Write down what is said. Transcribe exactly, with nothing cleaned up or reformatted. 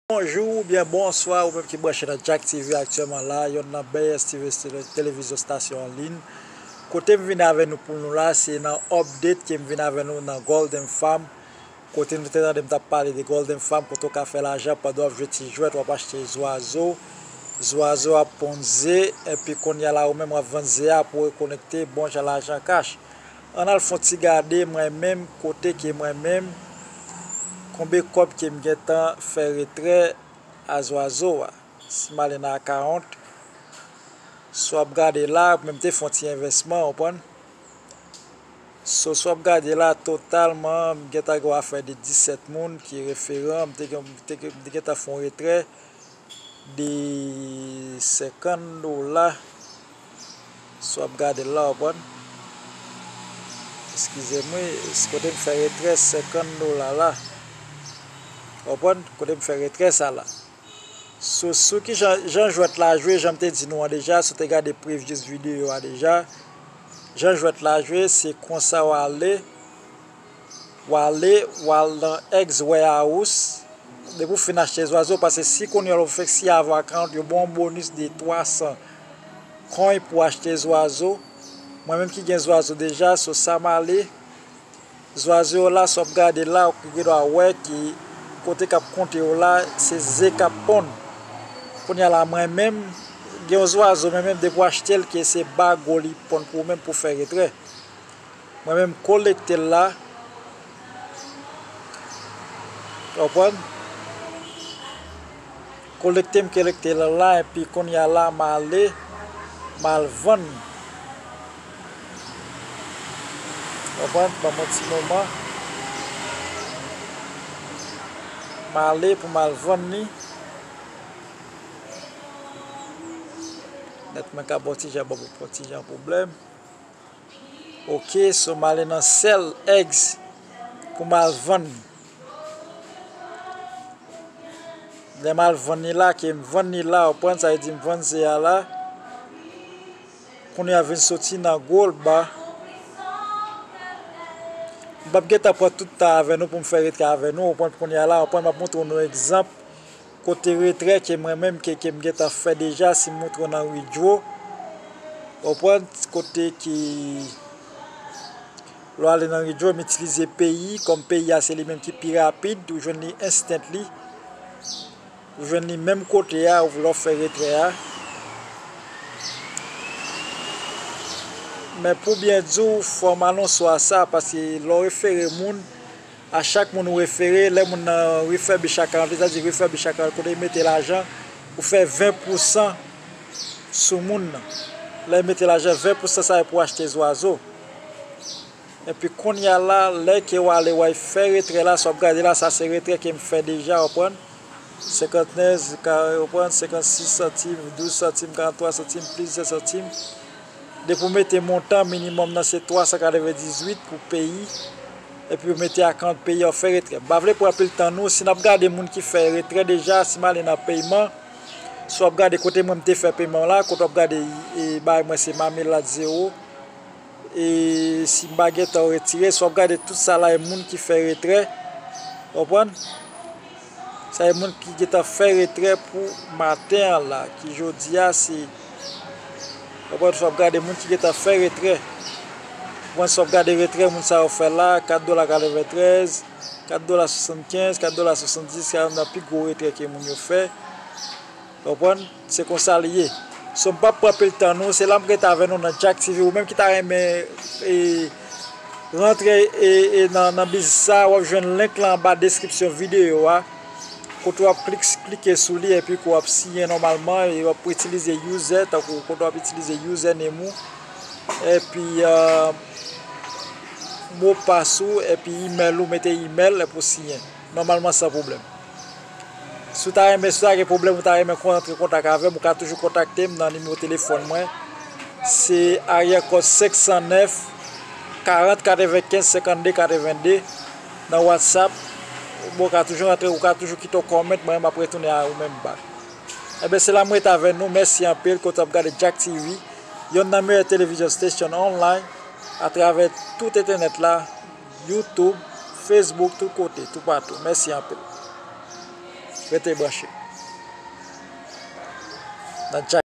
Bonjou oubyen bonswa, ou menm ki branche nan Jack T V aktyèlman la, yonn nan best T V tele-, televizyon stasyon an liy. Kote m vin avè nou pou nou la, se nan update ke m vin avè nou nan Golden Farm. Kote nou te tande m t ap pale de Golden Farm, kote w ka fè lajan pandan w ap jwe ti jwèt, w ap achte zwazo. Zwazo ap ponn ze, epi kounye a la, ou menm w ap vann ze a pou w rekonekte bon jan lajan kach. Ann al fè yon ti gade mwen menm, kote ke mwen menm, konbe kòb ke m gentan fè retrè a zwazo a. Si m ale nan akawont, si w ap gade la, mwen m te fè yon ti envèsman, w konprann? So, si w ap gade la, totalman, m gentan gen yon afè de disèt moun ki referan, m te gen, m te gen, m te gentan fè yon retrè de senkant dola. Si w ap gade l la, w konprann? Eskize m, wi, kote m fè retrè senkant dola la. W konprann? Kote m fè retrè sa la. So, sou ki jan, jan jwèt la jwe, jan m te di nou an deja, si w te gade previous videyo a deja, jan jwèt la jwe, se konsa w ale, w ale, w al nan Eggs Warehouse, depi w fin achte zwazo, paske si kounye a w fèk si avan akawont, yo ba w yon bonis de twa san kòy pou w achte zwazo. Mwen menm ki gen zwazo deja, so sa m ale, zwazo yo la, si w ap gade la, ou gen dwa wè ki kote k ap konte yo la, se ze k ap ponn. Kounye a la, mwen menm, gen yon zwazo, mwen menm, depi w achte l, ke se bago li ponn pou ou menm pou fè retrè. Mwen menm, m kolekte l la. Ou konprann? Kolekte m kolekte l la, epi kounye a la, m ale, m al vann. Ou konprann? Ban m yon ti moman. M ale pou m al vann li. Nèt mwen ka ba w ti jan, ba w ti jan pwoblèm. Ok, so m ale nan sell eggs pou m al vann li. Lè m al vann li la, ke m vann li la, ou konprann, sa vle di m vann ze a la. Kounye a vin soti nan gold bar. M p ap gentan pran tout tan avè nou pou m fè retrè avè nou, ou konprann, kounye a la, ou konprann, m ap montre nou egzanp kote retrè ke mwen menm ke, ke m gentan fè deja, si m montre w nan withdraw. Ou konprann, kote ki lè w ale nan withdraw, m itilize peyi, kòm peyi a se li menm ki pi rapid, ou jwenn li instantly. Ou jwenn li menm kote a, ou lè w fè retrè a. Men pou byen di w, fò m anonse w sa, paske lè w refere moun, a chak moun ou refere, lè moun nan refurbish account li, sa di refurbish account, kote li mete lajan, ou fè ven pousan sou moun nan. Lè li mete lajan, ven pousan sa e pou achte zwazo. Epi kounye a la, lè ke w ale w al fè retrè la, sa w ap gade la, sa se retrè ke m fè deja, w konprann? Senkantnèf, ka, w konprann? Senkannsis santim, douz santim, karanntwa santim, plizyè santim. Depi w mete montan minimòm nan se twa san katrevendizuit pou peyi, epi w mete akawont peyi a, w fè retrè. M pa vle pran anpil tan nou, si n ap gade moun ki fè retrè deja, si m ale nan peyman, si w ap gade kote mwen m te fè peyman la, kote w ap gade, e, bagay mwen se Marmelade zewo, e si m pa gentan retire, si w ap gade tout sa la, e moun ki fè retrè, w konprann? Sa e moun ki gentan fè retrè pou maten an la, ki jodi a se, w konprann, si w ap gade moun ki gentan fè retrè. Ou konprann, si w ap gade retrè moun sa yo fè la, kat dola katreventrèz, kat dola swasannkenz, kat dola swasanndis, se youn nan pi gwo retrè ke moun yo fè. Ou konprann? Se konsa li ye. So, m p ap pran anpil tan nou, se la m rete avè nou nan Jack T V. Ou menm ki ta renmen, e, rantre, e, e, nan, nan biznis sa, w ap jwenn link lan anba deskripsyon videyo a. Kote w ap klik, klike sou li, epi ke w ap siyen nòmalman, e w ap itilize user, tankou kote w ap itilize username ou, epi, e, mopas ou, epi email ou, mete email, epi w siyen. Nòmalman, san pwoblèm. Si w ta renmen, si w ta gen pwoblèm, ou ta renmen kon-, antre kontak avè m, ou ka toujou kontakte m nan nimewo telefòn mwen. Se aryè kòd senk san nèf, karant katrevenkenz, senkannde katrevenndde nan WhatsApp. Bon, ou ka toujou rantre, ou ka toujou kite yon comment, mwen, m ap retounen a ou menm back. Enben, se la m rete avè nou. Mèsi anpil, kote w ap gade Jack T V, youn nan meyè televizyon station online atravè tout entènèt la, YouTube, Facebook, tout kote, toupatou. Mèsi anpil. Rete branche nan Tchak.